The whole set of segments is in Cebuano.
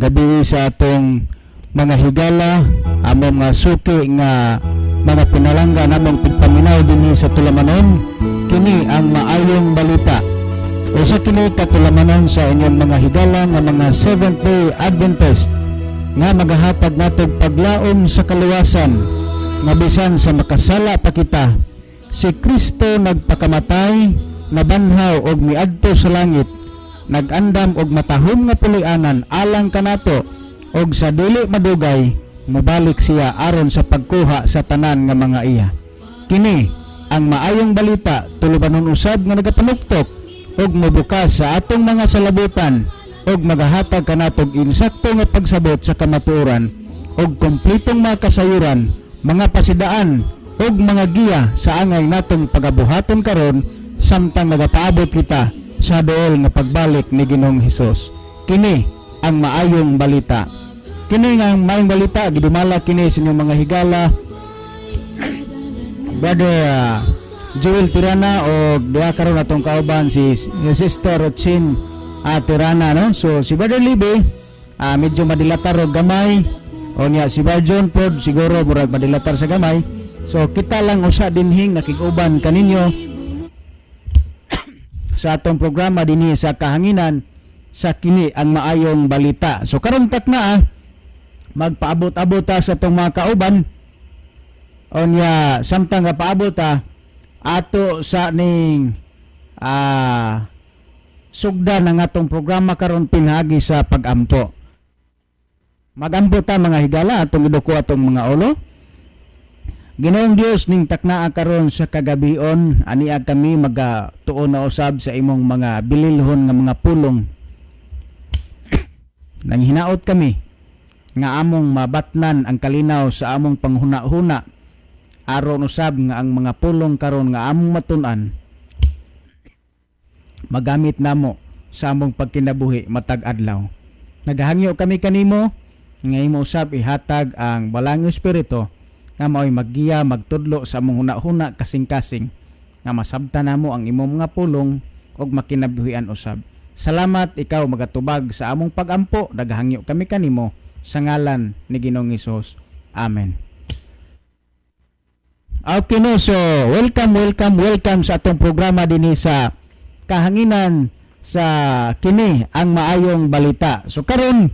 Gabi sa atong mga higala, among mga suki nga mga pinalangga namong tigpaminaw dinhi sa Tulamanon, kini ang maayong balita. Usa kini ka tulamanon sa inyong mga higala nga mga Seventh Day Adventist nga magahatag natog paglaom sa kaluwasan nga bisan sa makasala pa kita, si Kristo nagpakamatay, nabanhaw og miadto sa langit, nagandam og matahom nga puloy-anan alang kanato, og sa dili madugay mobalik siya aron sa pagkuha sa tanan nga mga iya. Kini ang maayong balita, tulubanon usab nga nagapanuktok og mobukas sa atong mga salabutan og magahatag kanatog insakto nga pagsabot sa kamatuoran og kompletong mga kasayuran, mga pasidaan ug mga giya sa angay natong pagabuhaton karon samtang nagapaabot kita sa duol nga pagbalik ni Ginoong Hesus. Kini ang maayong balita. Kini nga ang maayong balita gidumala kini sa inyong mga higala, Brother Joel Tirana, o diha karon atong kauban si Sister Rochin Tirana, no. So si Brother Libe medyo madilatar og gamay o niya, si Brother John pod siguro murag madilatar sa gamay. So kita lang usa dinhing nakig-uban kaninyo sa atong programa dinhi sa kahanginan sa kini ang maayong balita. So karon takna magpaabot-abot ta sa atong mga kauban. Unya samtang nga paabot ta, ato sa ning sugdan ang atong programa karon pinaagi sa pagampo. Magampo ta, mga higala, atong iduko atong mga ulo. Ginoong Dios, ning taknaa karon sa kagabion, ania kami magatuon na usab sa imong mga bililhon nga mga pulong. Nang hinaot kami nga among mabatnan ang kalinaw sa among panghuna-huna aron usab nga ang mga pulong karon nga among matun-an magamit namo sa among pagkinabuhi matag adlaw. Nagahangyo kami kanimo nga imo usab ihatag ang Balaang Espiritu nga maoy maggiya, magtudlo sa among huna-huna, kasing-kasing nga masabtan namo ang imong mga pulong ug makinabuhian usab. Salamat, ikaw magatubag sa among pagampo. Nagahangyo kami kanimo sa ngalan ni Ginoong Hesus. Amen. Okay, no, so welcome, welcome, welcome sa atong programa dinhi sa kahanginan sa kini ang maayong balita. So karon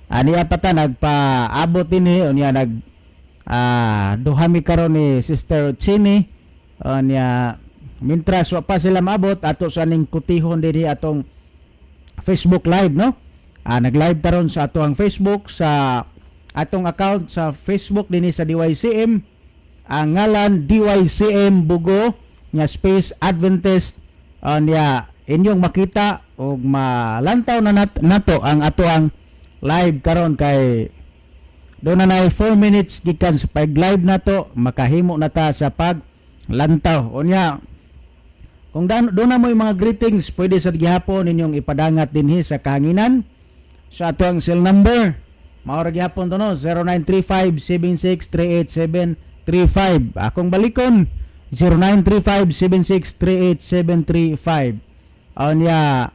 ania pa ta nagpaabot dinhi, unya nag duha mi karon ni Sister Chini. Unya mintras wa pa sila maabot, ato sa ning kutihon dinhi atong Facebook Live, no. Nag-live taron sa ato ang Facebook, sa atong account sa Facebook dinhi sa DYCM, ang ngalan DYCM Bugo nga space Adventist. Niya inyong makita og malantaw na nato ang ato ang live karon kay doon na nay 4 minutes gikan sa pag live nato makahimo na ta sa pag lantaw. Unya kung doon na mo yung mga greetings, pwede sa gihapon ninyong ipadangat dinhi sa kahanginan sa ato ang cell number. Mao ra gihapon to, no? 0935-7638735. Akong balikon, 0935-7638735. Unya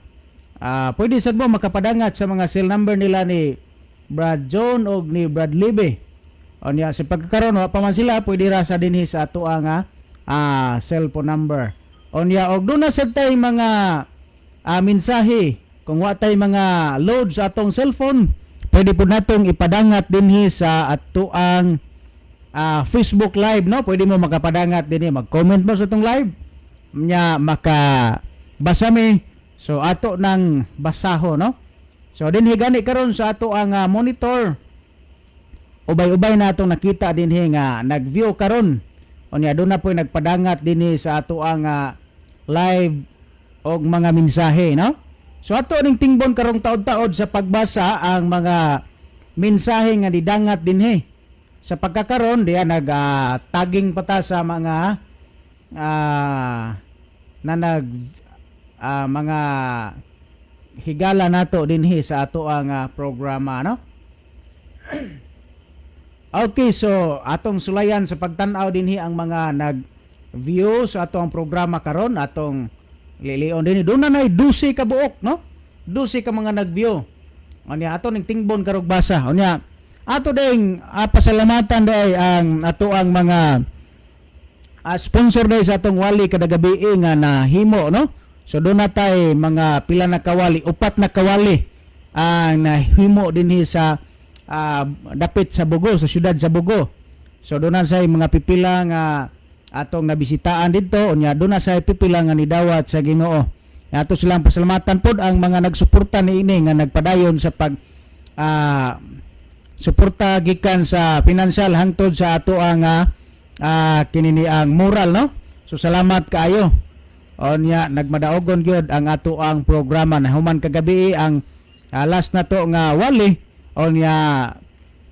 pwede sad mo makapadangat sa mga cell number nila ni Brad John og ni Brad Libe. Unya sa pagkakaroon wa pa man sila, pwede ra sa dinhi sa ato ang cellphone number. Unya og doon na sad tay mga mensahe, kung wa tay mga load sa atong cellphone, pwede po natong ipadangat dinhi sa atoang Facebook Live, no. Pwede mo makapadangat dinhi, mag-comment mo sa atong live nya maka basa mi, so ato nang basaho, no. So dinhi gani karon sa ato ang monitor, ubay-ubay na atong nakita dinhi nga nag-view karon. Unya doon na po nagpadangat dinhi sa ato ang live og mga mensahe, no. So ato ning tingbon karong taod-taod sa pagbasa ang mga mensahe nga didangat dinhi. Sa pagkakaron diya nag tagging pa ta sa mga na nag mga higala nato dinhi sa ato ang programa, no. Okay, so atong sulayan sa pagtan-aw dinhi ang mga nag-view sa atong programa karon. Atong lilion dinhi. Doon na nay 12 ka buok, no? 12 ka mga nag-view. Unya ato ning tingbon karog basa. Unya ato ding pasalamatan day ang ato ang mga sponsor day sa atong wali kada gabi nga nahimo, no. So doon na tay mga pila na kawali, upat na kawali ang nahimo dinhi sa dapit sa Bogo, sa syudad sa Bogo. So doon na say mga pipila nga atong nabisitaan didto. Unya doon na say pipila nga nidawat sa Ginoo. Ato silang pasalamatan pod ang mga nagsuporta niini nga nagpadayon sa pag suporta gikan sa financial hangtod sa ato ang kini ang moral, no. So salamat kaayo. Unya nagmadaogon gyud ang ato ang programa na human kagabi ang last na to nga wali. Unya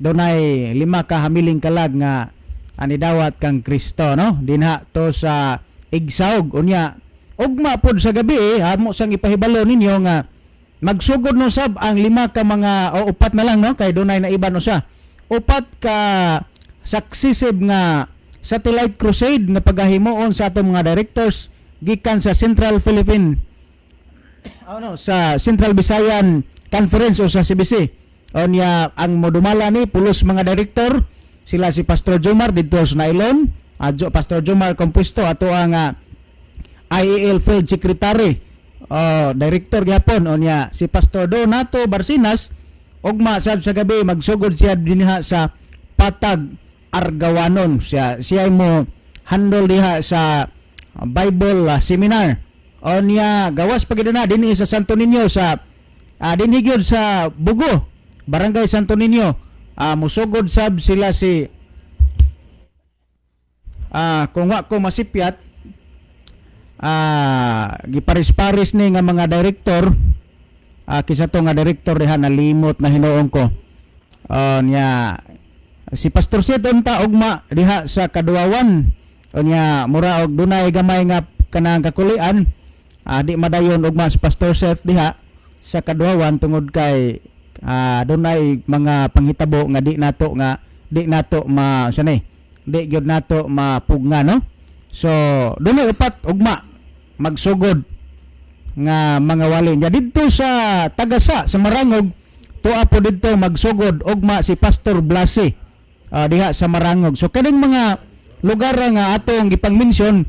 dunay lima ka hamiling kalag nga anidawat kang Kristo, no, dinha to sa Igsaog. Unya ugma pod sa gabi hamo sang ipahibalo ninyo nga magsugod no sab ang lima ka mga o upat na lang, no, kay dunay na iba no sa upat ka successive nga satellite crusade nga pagahimuon sa atong mga directors gikan sa Central Philippine, oh no, sa Central Visayan Conference o sa CBC. Unya ang modumala ni pulos mga director sila si Pastor Jomar didto sa Nailon, Pastor Jomar Compuesto, ato ang IAL Field Secretary, oh, director gyapon. Unya si Pastor Donato Barsinas, ugma sad sa gabi magsugod siya dinha sa Patag Argawanon. Siya siya mo handle diha sa Bible seminar. Unya gawas pa gid na dinhi sa Santo Niño sa dinhi gyud sa Bogo, Barangay Santo Niño, musugod sab sila si kung wa ko masipyat, giparis-paris ni nga mga director, kisa to nga director diha, nalimot na hinuon ko. Nya si Pastor Sid unta ugma diha sa Kaduawan. Unya mura og dunay gamay nga kanang kakulian, di madayon ugma si Pastor Seth diha sa Kaduawan tungod kay dunay mga panghitabo nga di nato ma sa ni di gyud nato mapugna, no. So dunay upat ugma magsugod nga mga wali nya didto sa Tagasa sa Marangog. Tuwa po didto magsugod ugma si Pastor Blase diha sa Marangog. So kaning mga lugar nga atong gipang-mention,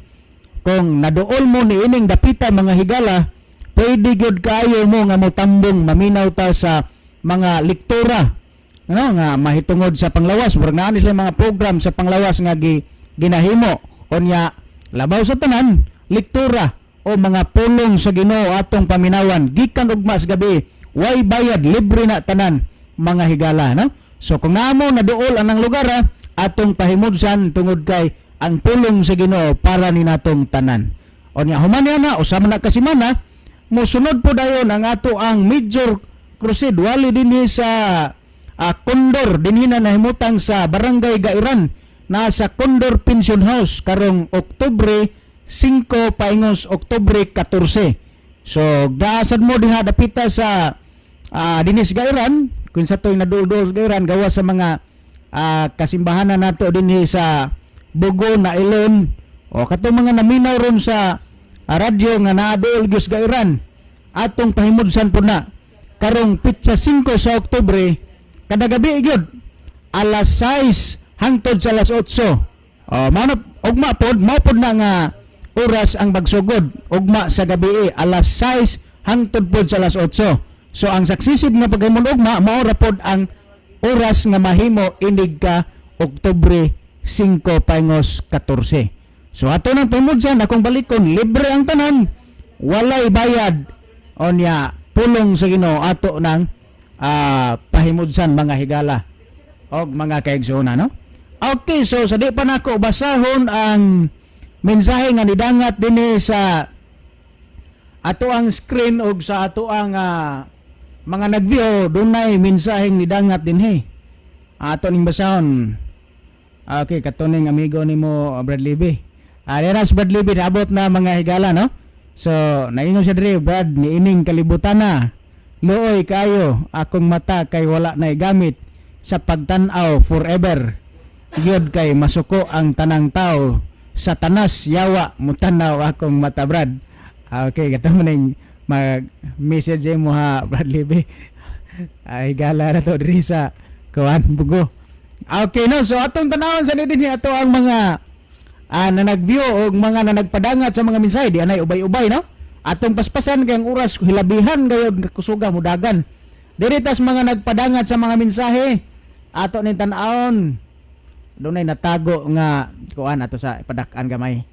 kung naduol mo ni ining dapita, mga higala, pwede gyud kaayo mo nga motambong, maminaw ta sa mga lektura, ano, nga mahitungod sa panglawas. Murag naa ni sila mga program sa panglawas nga ginahimo. Unya labaw sa tanan, lektura o mga pulong sa Ginoo atong paminawan gikan ugma sa gabi, way bayad, libre na tanan, mga higala, no. So kung namo naduol anang lugar, atong pahimudsan tungod kay ang pulong sa Ginoo para ni natong tanan. Unya human niya na usa man na ka semana, mosunod po dayon ang ato ang major crusade wali dinhi sa Condor, dinhi na nahimutang sa Barangay Gairan, nasa Condor Pension House karong Oktubre 5 paingos Oktubre 14. So daasad mo diha dapita sa dinhi sa Gairan, kung sa to'y naduol sa Gairan, gawa sa mga kasimbahanan nato dinhi sa Bogo na Ilon o katong mga naminaw ron sa radyo nga naduol gyud sa Gairan, atong pahimudsan po na karong pitsa 5 sa Oktubre, kada gabi gyud alas 6 hangtod sa alas 8. Oh, mao na ugma pod, mao pod na nga oras ang magsugod ugma sa gabi, alas 6 hangtod pod sa alas 8. So ang successive nga paghimon ugma, mao ra pod ang oras nga mahimo inig ka Oktubre 5 paingos 14. So ato nang pahimudsan, akong balikon, libre ang tanan, walay bayad. Onya pulong sa Ginoo ato nang pahimudsan, mga higala og mga kaigsoona, no. Okay, so sa di pa nako basahon ang mensahe nga nidangat dinhi sa ato ang screen og sa ato ang mga nag-view, dunay mensaheng nidangat dinhi. Ato ning basahon. Okay, katuning amigo nimo, Brad Libby. Ah, si Brad Libby naabot na, mga higala, no. So, naingon siya diri, "Brad, niining kalibutan na. Luoy kayo akong mata kay wala na gamit sa pagtan-aw forever. Gyud kay masuko ang tanang tao sa tanas yawa mutanaw akong mata, Brad." Ah, okay, kato mo ning mag message mo ha, Brad Libby. Ay gala na to diri sa kuan bugo. Okay no, so atong tanawon sa dinhi ato ang mga na nag-view o mga na nagpadangat sa mga mensahe di anay ubay-ubay no. Atong paspasan kay ang oras hilabihan gayud nga kusuga mudagan. Diri tas mga nagpadangat sa mga mensahe ato ning tan-awon, dunay natago nga kuan ato sa padak-an gamay.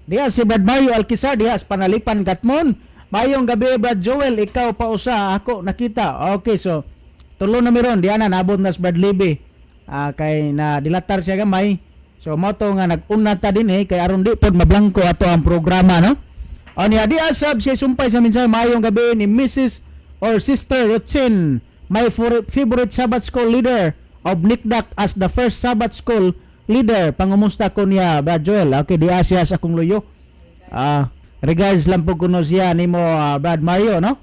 Diha si Brad Mario Alquizar diha sa Panalipan Katmon. Mayong gabi, Brad Joel, ikaw pa usa ako nakita. Okay, so tulo na meron diha na naabot na si Brad Libby. Kay na dilatar siya gamay. So mao to nga nag-una ta din eh kay aron di pod mablangko ato ang programa no. O niya di asab siya sumpay sa mensahe, mayong gabi ni Mrs. or Sister Rutsin, my favorite Sabbath School leader of Nikdak as the first Sabbath School leader. Pangumusta ko niya, Brad Joel. Okay, di siya sa akong luyo. Regards lang po kuno siya nimo, Brad Mario, no?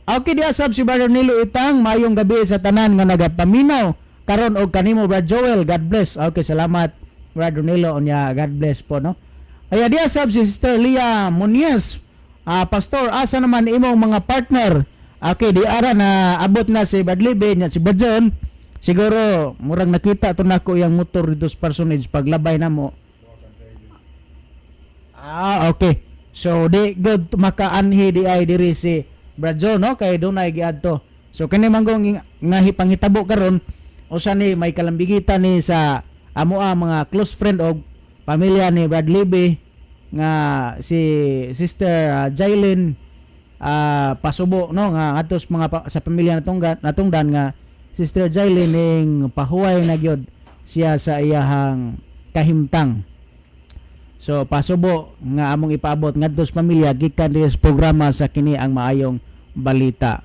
Okay, di asab si Brother Nilo Itang, mayong gabi sa tanan nga nagapaminaw karon og kanimo, Brad Joel. God bless. Okay, salamat, Brother Nilo, unya God bless po no. Ay di asab si Sister Leah Muniz. Pastor, asa naman imong mga partner? Okay, di ara na abot na si Brad Libe, nya si Brad John. Siguro murag nakita to nako yang motor dito sa parsonage paglabay namo. Okay. So di good makaanhi di ay diri si Brad John no kay dunay giadto. So kini manggong nga panghitabo karon usa ni may kalambigitan ni sa amoa mga close friend og pamilya ni Brad Libby nga si Sister Jailyn pasubo no nga atos mga sa pamilya natunggan natungdan nga Sister Jailyn ning pahuway na gyud siya sa iyahang kahimtang. So pasubo nga among ipaabot ngadto sa pamilya gikan diri sa programa sa kini ang maayong balita.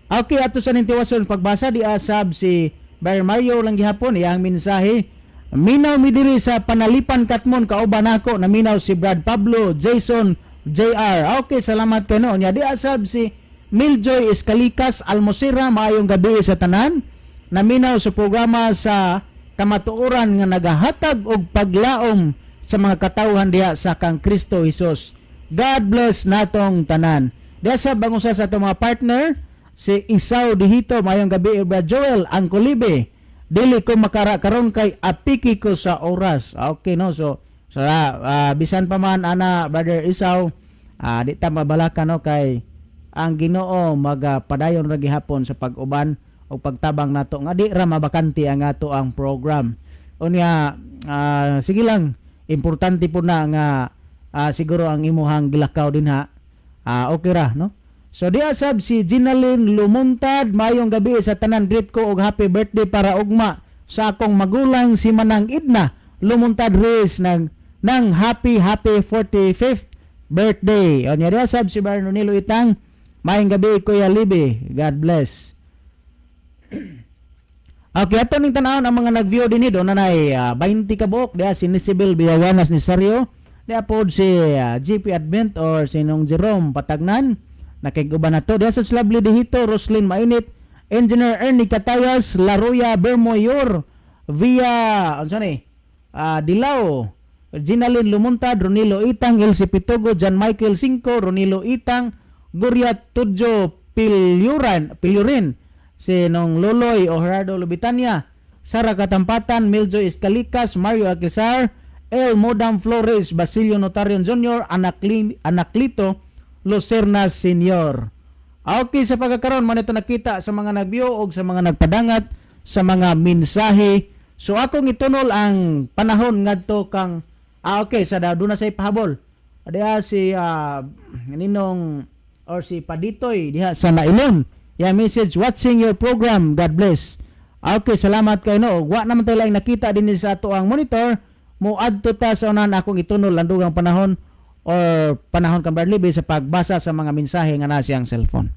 Okay, ato sa ning tiwason pagbasa di asab si Brother Mario lang gihapon iyang mensahe. Minaw mi diri sa Panalipan Katmon kauban nako naminaw si Brad Pablo, Jason, JR. Okay, salamat kay no. Nya di asab si Miljoy Escalikas Almosera, maayong gabi sa tanan. Naminaw sa programa sa kamatuoran nga nagahatag og paglaom sa mga katawhan diha sa kang Kristo Jesus. God bless natong tanan. Diha sa bangusa sa atong mga partner, si Isaw Dihito, mayong gabi, Brad Joel, ang kulibe. Dili ko makara karon kay apiki ko sa oras. Okay no, so sa bisan pa man ana, Brother Isaw, di ta mabalaka no kay ang Ginoo magapadayon ra gihapon sa pag-uban o pagtabang nato nga di ra mabakante ang ato ang program. Unya sige lang, importante po na nga siguro ang imuhang gilakaw dinha okay ra no. So di asab si Ginalyn Lumuntad, mayong gabi sa tanan, greet ko og happy birthday para ugma sa akong magulang si Manang Idna Lumuntad Reyes ng happy happy 45th birthday. O niya di asab si Barno Nilo Itang, mayong gabi, Kuya Libi, God bless. Okay, ato ning tanawon ang mga nag-view dinhi do na nay 20 ka buok diha si Nisibel Biyawanas ni Sario, diha pod si GP Advent or sinong Jerome Patagnan nakig-uban na to diha sa Lovely Dihito, Roslyn Mainit, Engineer Ernie Catayas, Laruya Bermoyor, via unsa ni? Dilao, Ginalyn Lumuntad, Ronilo Itang, Elsie Pitogo, John Michael Cinco, Ronilo Itang, Guria Tudjo Pilyuran, Pilyurin, si Nong Loloy o Gerardo Lubitania, Sara Katampatan, Miljo Escalicas, Mario Aquisar, El Modam Flores, Basilio Notarion Jr., Anaclito Lucerna Sr. Okay, sa pagkakaroon man ito nakita sa mga nag-view o sa mga nagpadangat sa mga mensahe. So akong itunol ang panahon ngadto kang okay sa doon na sa ipahabol. Diha si Ninong or si Paditoy diha sa Nailon. Ya message, watching your program. God bless. Okay, salamat kay no. Wa naman tayo lang nakita din sa ato ang monitor. Mo adto ta sa unahan, akong itunol ang dugang panahon or panahon kang Bradley sa pagbasa sa mga mensahe nga nasa siyang cellphone.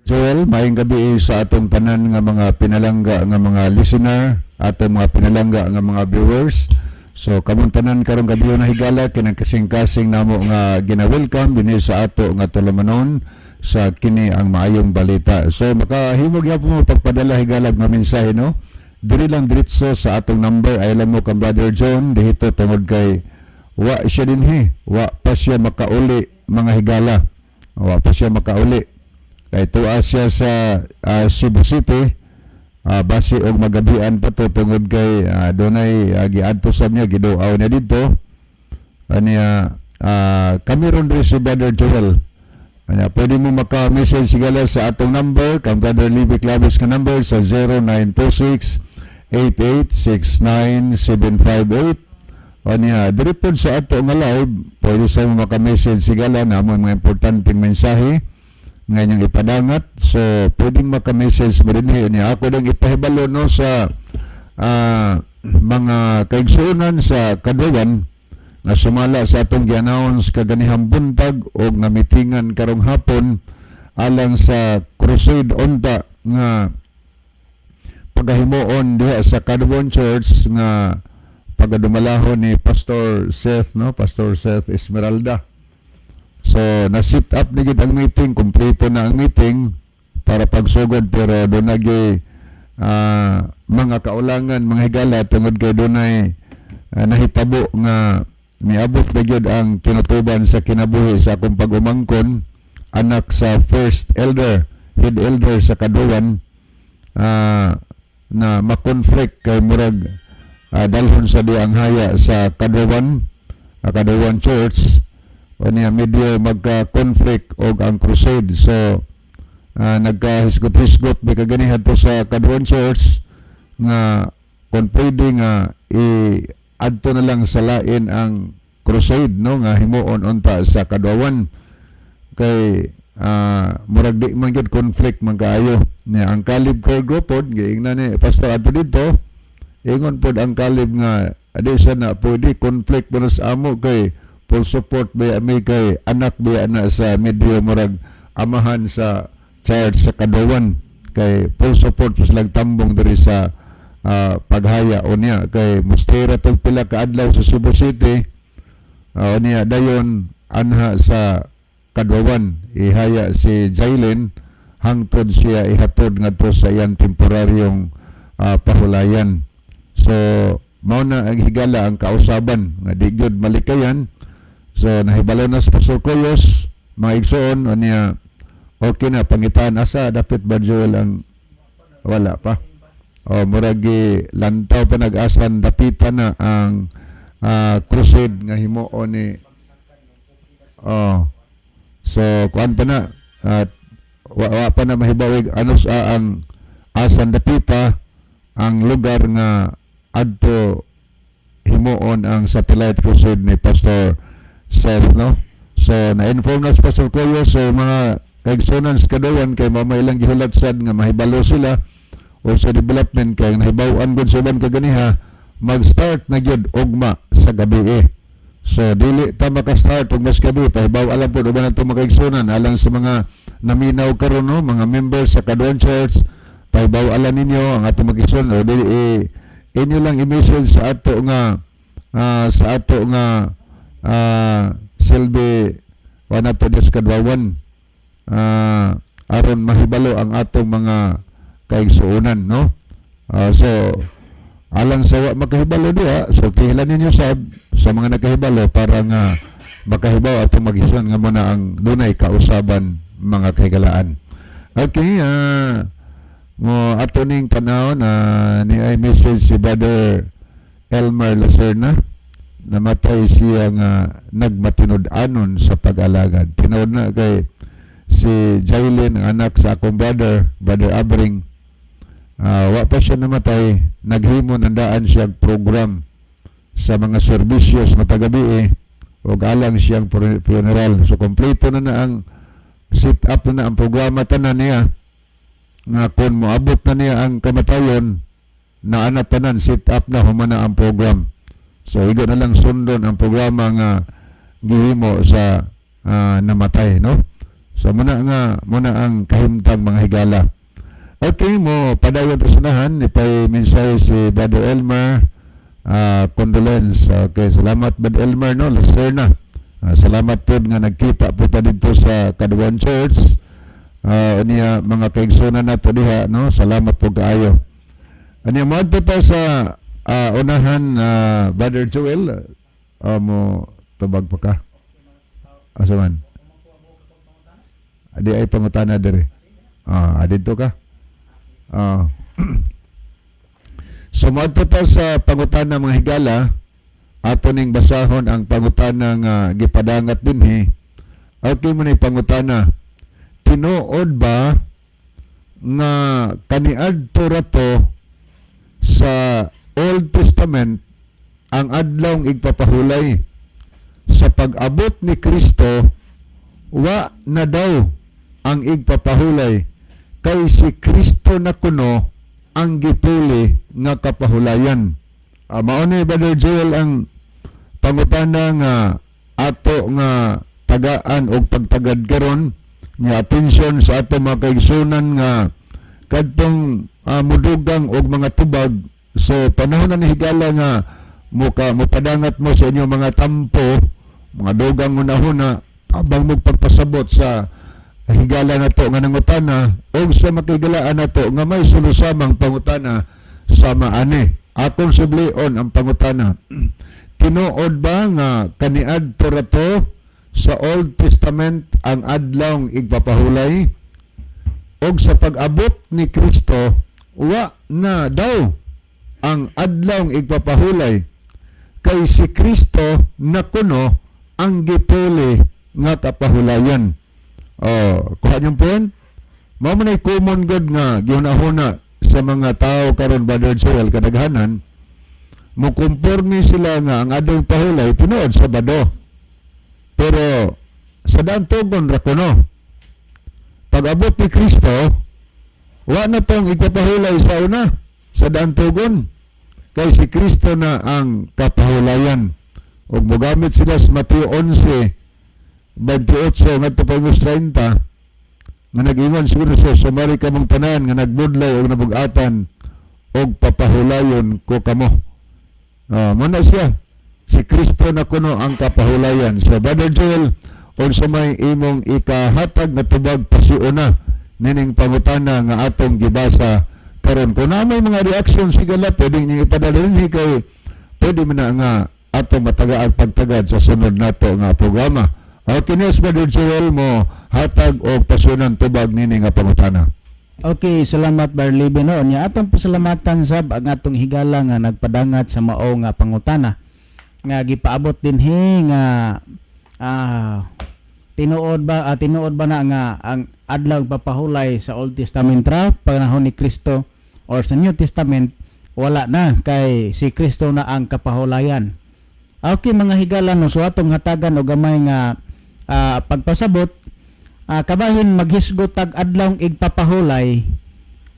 Joel, maayong gabi sa atong tanan nga mga pinalangga nga mga listener, atong mga pinalangga nga mga viewers. So kamong tanan karong gabi na higala kinang kasing-kasing namo nga gina-welcome dinhi sa ato nga tulumanon sa kini ang maayong balita. So makahimo gyapon mo pagpadala higala nga mensahe no. Diri lang diretso sa atong number ay alam mo kang Brother John dihito tungod kay wa siya dinhi, wa pa siya makauli. mga higala. Wa pa siya makauli. Kay tuwa siya sa Cebu City. Basi og magabian pa to tungod kay dunay giadto sa niya, giduaw niya didto. Aniya kami ron diri si Brother Joel. Anya pwede mo maka-message sigala sa atong number, kang Brother Libby Claves nga number sa 0926 8869758. Anya diri pod sa ato nga live, pwede sa mo maka-message sigala na mo mga importanteng mensahe nga inyong ipadangat. So pwedeng maka-message mo din niya. Ako dang ipahibalo, no, sa mga kaigsuonan sa Kaduawan nga sumala sa atong gi-announce kaganihang buntag og nga mitingan karong hapon alang sa crusade unta nga pagahimuon diha sa Kaduawan Church nga pagadumalahon ni Pastor Seth, no, Pastor Seth Esmeralda. So na sit up ni gid ang meeting, kumpleto na ang meeting para pagsugod, pero doon nagi mga kaulangan, mga higala, tungod kay dunay nahitabo nga niabot na gyud ang tinutuban sa kinabuhi sa akong pag-umangkon, anak sa first elder, head elder sa Kaduawan, na makonflict kay murag dalhon sa di ang haya sa Kaduawan, Kaduawan Church. Niya medyo magka-conflict og ang crusade, so nagkahisgot-hisgot mi kaganihan to sa Kaduawan Church nga kung pwede nga i-adto na lang sa lain ang crusade, no, nga himuon unta sa Kaduawan kay murag di man gyud conflict man kaayo. Niya ang Caleb Care Group pod giingnan ni Pastor adto didto, ingon pod ang Caleb nga adi siya na pwede conflict mo na sa amo kay full support ba mi kay anak ba na sa medyo murag amahan sa church sa Kaduawan, kay full support po silang tambong diri sa paghaya. Unya kay mustira tog pila ka adlaw sa Cebu City, unya dayon anha sa Kaduawan ihaya si Jailyn hangtod siya ihatod ngadto sa iyang temporaryong pahulayan. So mao na ang higala ang kausaban nga di gyud malikayan. So nahibalo na sa Pastor Koyos, mga igsoon. Unya okay na, pangitaan asa dapat ba, Joel, ang wala pa. O murag lantaw pa nag-asan dapitan na ang crusade nga himuon ni. Oh. So kuan pa na at wa pa na mahibawig ano sa ang asan dapita ang lugar nga adto himuon ang satellite crusade ni Pastor Seth, no. So na-inform na si Pastor Koyo, so mga kaigsunan sa Kaduawan, kay mamay lang gihulat sad nga mahibalo sila o sa development kay nahibaw-an gud sa uban kaganiha mag-start na gyud ugma sa gabi eh. So dili ta maka-start og mas gabi, pahibaw alam po uban nato mga kaigsunan alang sa mga naminaw karon, no, mga members sa Kaduawan Church, pahibaw alam ninyo ang atong mga igsoon o dili eh, inyo lang i-message sa ato nga silbi wa nato sa Kaduawan aron mahibalo ang atong mga kaigsuonan, no. So alang sa wa makahibalo diha, so kihilan ninyo sab sa mga nakahibalo para nga makahibaw atong magison nga muna ang dunay kausaban, mga kahigalaan. Okay, mo ato ning panahon na ni ay message si Brother Elmer Lacerna, namatay siya nga nagmatinud-anon sa pag-alagad. Tinuod na kay si Jailyn, ang anak sa akong brother, Brother Abring, wa pa siya namatay, naghimo nandaan siya program sa mga serbisyo sa matagabi eh, ug alang siyang funeral. So kompleto na na ang set up na, na ang programa tanan niya nga kung moabot na niya ang kamatayon na ana tanan set up na, humana ang program. So igo na lang sundon ang programa nga gihimo sa namatay, no. So muna nga muna ang kahimtang, mga higala. Okay, mo padayon ta sunahan ipay mensahe si Brother Elmer, condolence. Okay, salamat, Brother Elmer, no, Lacerna. Salamat po nga nagkita po ta dito sa Kaduawan Church. Unya mga kaigsunan nato diha, no. Salamat po kaayo. Anya moadto ta sa unahan, Brother Joel, mo tubag pa ka. Asa man? Di ay pangutana diri. Ah, didto ka. Ah. So moadto ta sa pangutana, mga higala, ato ning basahon ang pangutana nga gipadangat dinhi. Okay mo na pangutana. Tinuod ba nga kaniadto ra to sa Old Testament ang adlawng igpapahulay? Sa pag-abot ni Kristo, wa na daw ang igpapahulay kay si Kristo na kuno ang gipuli nga kapahulayan? Mao ni, Brother Joel, ang pangutana nga ato nga tagaan og pagtagad karon nga atensyon sa ato mga kaigsunan nga kadtong mudugang og mga tubag. So panahon na ni, higala, nga muka mupadangat mo sa inyong mga tampo, mga dugang hunahuna, abang mo pagpasabot sa higala nato nga nangutana og sa makigalaan nato nga may sulusamang pangutana sama ani. Akong sublion ang pangutana: Tinuod ba nga kaniadto ra to sa Old Testament ang adlawng igpapahulay og sa pag-abot ni Kristo, wa na daw ang adlawng igpapahulay kay si Kristo na kuno ang gipuli nga kapahulayan? Oh, kuha niyong point? Mao man ay common god nga gihuna-huna sa mga tao karon, Brother Joel, kadaghanan mo kumporme sila nga ang adlawng pahulay tinuod Sabado. Pero sa daan tugon ra kuno. Pag-abot ni Kristo, wa na tong igpapahulay sa una sa daan tugon kay si Kristo na ang kapahulayan. Ug mogamit sila sa Mateo 11:28 ngadto pa 30 nga nag-ingon siguro siya, "Sumari kamong tanan nga nagbudlay og nabug-atan og papahulayon ko kamo." Ah, mao na siya. Si Kristo na kuno ang kapahulayan. So Brother Joel, unsa may imong ikahatag na tubag pasiuna nining pangutana nga atong gibasa karon? Kung naa may mga reaction, higala, pwede niyo ipadala dinhi kay pwede man na nga atong matagaan pagtagad sa sunod nato nga programa. Okay, yes, Brother Joel, mo hatag og pasunan tubag nini nga pangutana. Okay, salamat, Barley no. Nya atong pasalamatan sab ang atong higala nga nagpadangat sa mao nga pangutana nga gipaabot dinhi nga tinuod ba na nga ang adlaw papahulay sa Old Testament ra panahon ni Kristo or sa New Testament wala na kay si Kristo na ang kapahulayan? Okay, mga higala no, so atong hatagan og gamay nga pagpasabot. Kabahin maghisgot tag adlawng igpapahulay,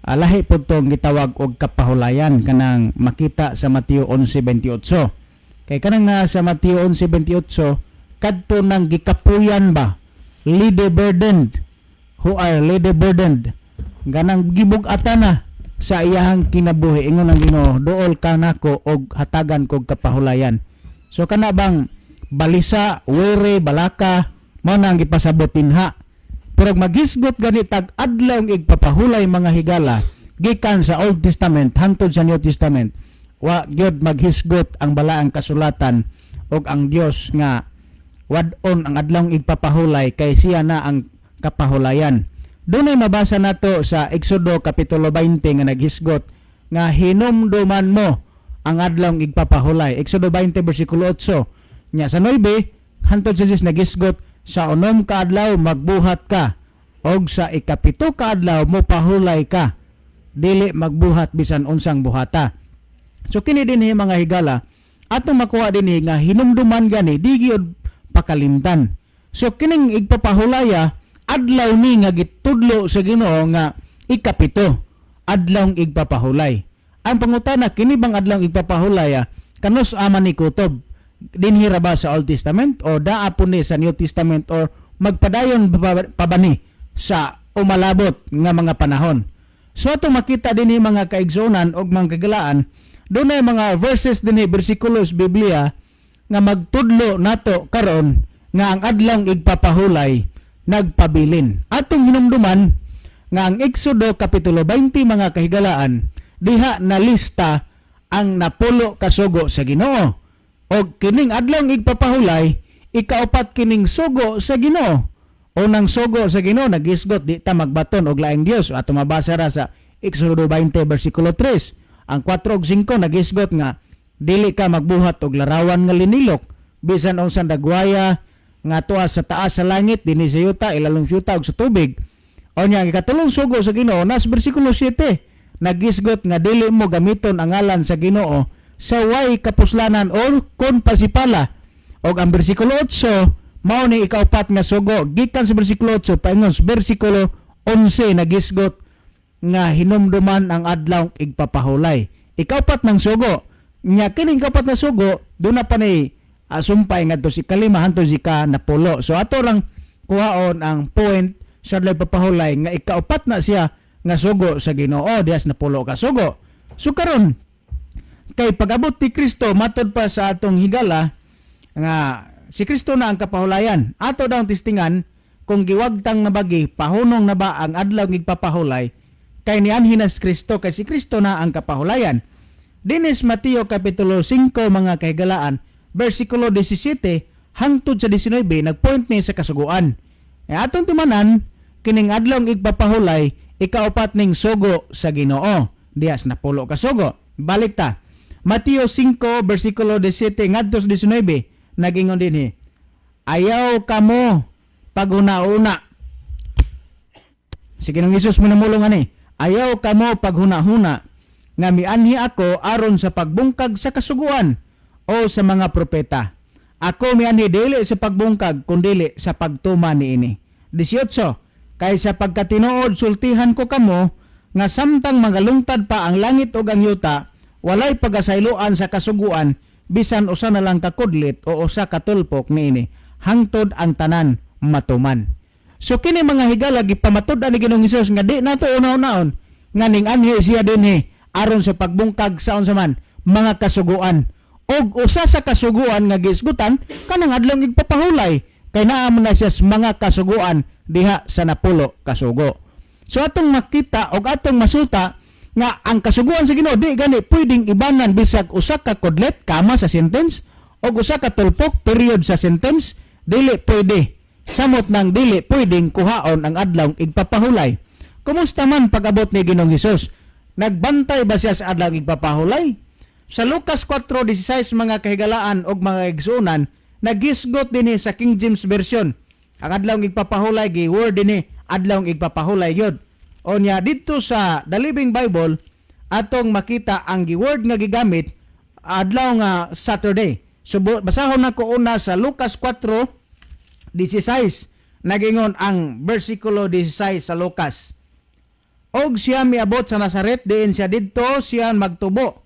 lahi pud tong gitawag og kapahulayan kanang makita sa Mateo 11:28. Kay kanang nga sa Mateo 11:28, kadto nang gikapuyan ba, lady burdened, who are lady burdened, ganang gibug-atan na sa iyahang kinabuhi, ingon ang Ginoo, "Duol ka nako og hatagan kog kapahulayan." So kana bang balisa, weary, balaka, mao na ang gipasabot dinha. Pero maghisgot gani tag adlaw igpapahulay, mga higala, gikan sa Old Testament hangtod sa New Testament, wa gyud maghisgot ang balaang kasulatan og ang Dios nga wad-on ang adlawng igpapahulay kay siya na ang kapahulayan. Dunay mabasa nato sa Exodo kapitulo 20 nga naghisgot nga hinumduman mo ang adlawng igpapahulay. Exodo 20 bersikulo 8. Nya sa 9 hantod sa 10 naghisgot, sa 6 ka adlaw magbuhat ka og sa 7 ka adlaw mo pahulay ka, dili magbuhat bisan unsang buhata. So kini dinhi, mga higala, atong makuha dinhi nga hinumduman gani, di gyud pakalimtan. So kining igpapahulaya, adlaw ni nga gitudlo sa Ginoo nga 7, adlawng igpapahulay. Ang pangutana, kini bang adlawng igpapahulaya kanus ama ni kutob? Dinhi ra ba sa Old Testament o daa po ni sa New Testament or magpadayon pa ba ni sa umalabot nga mga panahon? So atong makita dinhi, mga kaigsuonan og mga kagalaan, dunay mga verses dinhi, bersikulos Biblia nga magtudlo nato karon nga ang adlawng igpapahulay nagpabilin. Atong hinumduman nga ang Exodo kapitulo 20, mga kahigalaan, diha na lista ang 10 ka sugo sa Ginoo. Og kining adlawng igpapahulay, 4 kining sugo sa Ginoo. Unang sugo sa Ginoo nagisgot di ta magbaton og laing Dios. Ato mabasa ra sa Exodo 20 versikulo 3. Ang 4 ug 5 nagisgot nga dili ka magbuhat og larawan nga linilok bisan unsang dagwaya nga tuwa sa taas sa langit, dinhi sa yuta, ilalong sa yuta ug sa tubig. O nya ang ikatulong sugo sa Ginoo nas bersikulo 7, nagisgot nga dili mo gamiton ang ngalan sa Ginoo sa way kapuslanan or kon pasipala. Og ang bersikulo 8 mao ni ikaupat nga sugo, gikan sa bersikulo 8 paingon sa bersikulo 11, nagisgot nga hinumduman ang adlaw igpapahulay. Ikaupat ng sugo. Nya kining ikaupat na sugo, duna pa ni sumpay ngadto si kalima hantod si ka napulo. So ato lang kuhaon ang point sa adlaw papahulay nga ikaupat na siya nga sugo sa Ginoo dihas napulo ka sugo. So karon kay pag-abot ni Kristo, matod pa sa atong higala nga si Kristo na ang kapahulayan. Ato daw testingan kung giwagtang na bagi, pahunong na ba ang adlaw ngigpapahulay kay nianhi na si Kristo, kay si Kristo na ang kapahulayan. Dinis Mateo Kapitulo 5, mga kahigalaan, versikulo 17 hangtod sa 19, nagpoint ni sa kasuguan. E atong tumanan kining adlaw igpapahulay, ikaupat ning sugo sa Ginoo. Dihas napulo ka sugo. Balik ta. Mateo 5 versikulo 17 ngadto sa 19, nagingon dinhi. "Ayaw kamo paghuna-una." Si Ginoong Hesus minamulong ani. "Ayaw kamo paghuna-huna nga mianhi ako aron sa pagbungkag sa kasuguan o sa mga propeta. Ako mianhi dili sa pagbungkag kundili sa pagtuman niini." 18. "Kay sa pagkatinuod sultihan ko kamo nga samtang magalungtad pa ang langit ug ang yuta, walay pagasayloan sa kasuguan bisan usa na lang ka kudlit o usa ka tulpok niini hangtod ang tanan matuman." So kini, mga higala, gipamatud-an ni Ginoong Hesus nga di nato una-unaon nga ning anhi siya dinhi aron sa pagbungkag sa unsa man mga kasuguan. Og usa sa kasuguan nga gisgutan kanang adlaw igpapahulay kay naa man na siya sa mga kasuguan diha sa napulo kasugo. So atong makita og atong masuta nga ang kasuguan sa Ginoo di gani pwedeng ibanan bisag usa ka kudlit, kama sa sentence, og usa ka tulpok, period sa sentence, dili pwede. Samot nang dili pwedeng kuhaon ang adlaw igpapahulay. Kumusta man pag-abot ni Ginoong Hesus? Nagbantay ba siya sa adlaw igpapahulay? Sa Lucas 4:16, mga kahigalaan og mga igsuonan, nagisgot dinhi sa King James Version. Ang adlaw igpapahulay gi word dinhi adlaw igpapahulay gyud. O nya didto sa The Living Bible atong makita ang gi-word nga gigamit adlaw nga Saturday. So basahon nako una sa Lucas 4:16. Nagingon ang versikulo 16 sa Lucas. "Og siya miabot sa Nazaret diin siya didto siya magtubo.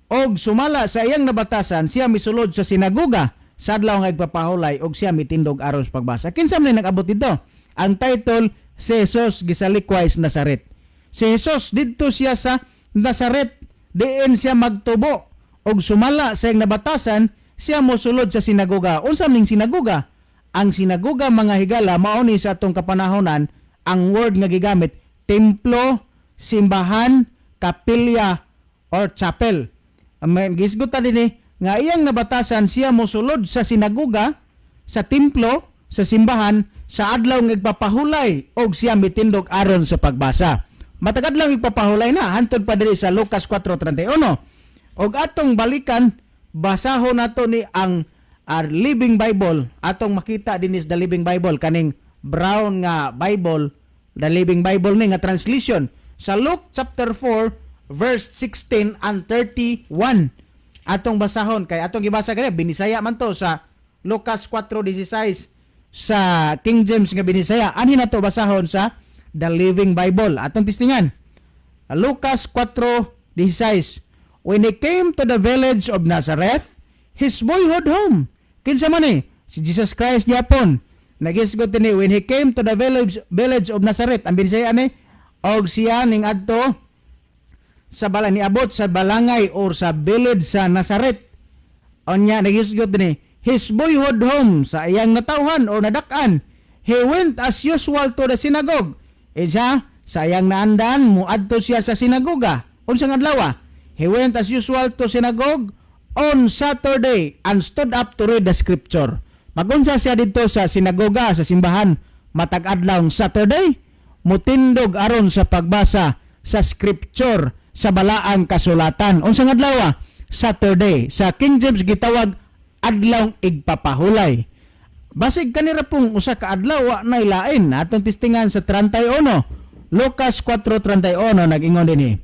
Og sumala sa iyang nabatasan, siya misulod sa sinagoga sa adlaw nga igpapahulay og siya mitindog aron sa pagbasa." Kinsa man nag-abot didto? Ang title, si Jesus gisalikway sa Nazaret. Si Jesus didto siya sa Nazaret diin siya magtubo og sumala sa iyang nabatasan siya mosulod sa sinagoga. Unsa ning sinagoga? Ang sinagoga, mga higala, mao ni sa atong kapanahonan ang word nga gigamit templo, simbahan, kapilya or chapel. Ang gisgutan dinhi nga iyang nabatasan siya mosulod sa sinagoga, sa templo, sa simbahan sa adlaw nga igpapahulay og siya mitindog aron sa pagbasa. Matag adlaw igpapahulay na hantod pa diri sa Lucas 4:31. Og atong balikan, basahon nato ni ang our Living Bible. Atong makita din is the Living Bible, kaning brown nga Bible, the Living Bible ni nga translation sa Luke chapter 4 verse 16 and 31. Atong basahon kay atong gibasa kani Binisaya man to sa Lucas 4:16 sa King James nga Binisaya. Anhi nato basahon sa The Living Bible. Atong testingan. Lucas 4:16. "When he came to the village of Nazareth, his boyhood home." Kinsa man eh? Si Jesus Christ gyapon. Nagisgot ni "when he came to the village of Nazareth." Ang Binisaya ni og siya ning adto sa bala niabot sa balangay or sa village sa Nazaret. Onya nagisgot ni "his boyhood home", sa iyang natawhan o nadak-an. "He went as usual to the synagogue." E siya sa iyang naandan muadto siya sa sinagoga. Unsang adlaw? "He went as usual to synagogue on Saturday and stood up to read the scripture." Magunsa siya didto sa sinagoga, sa simbahan, matag adlaw Saturday, mutindog aron sa pagbasa sa scripture, sa balaang kasulatan. Unsang adlaw? Saturday. Sa King James gitawag adlaw igpapahulay. Basig kanira pong usa ka adlaw wa nay lain. Atong testingan sa 31. Lucas 4:31, nag-ingon dinhi.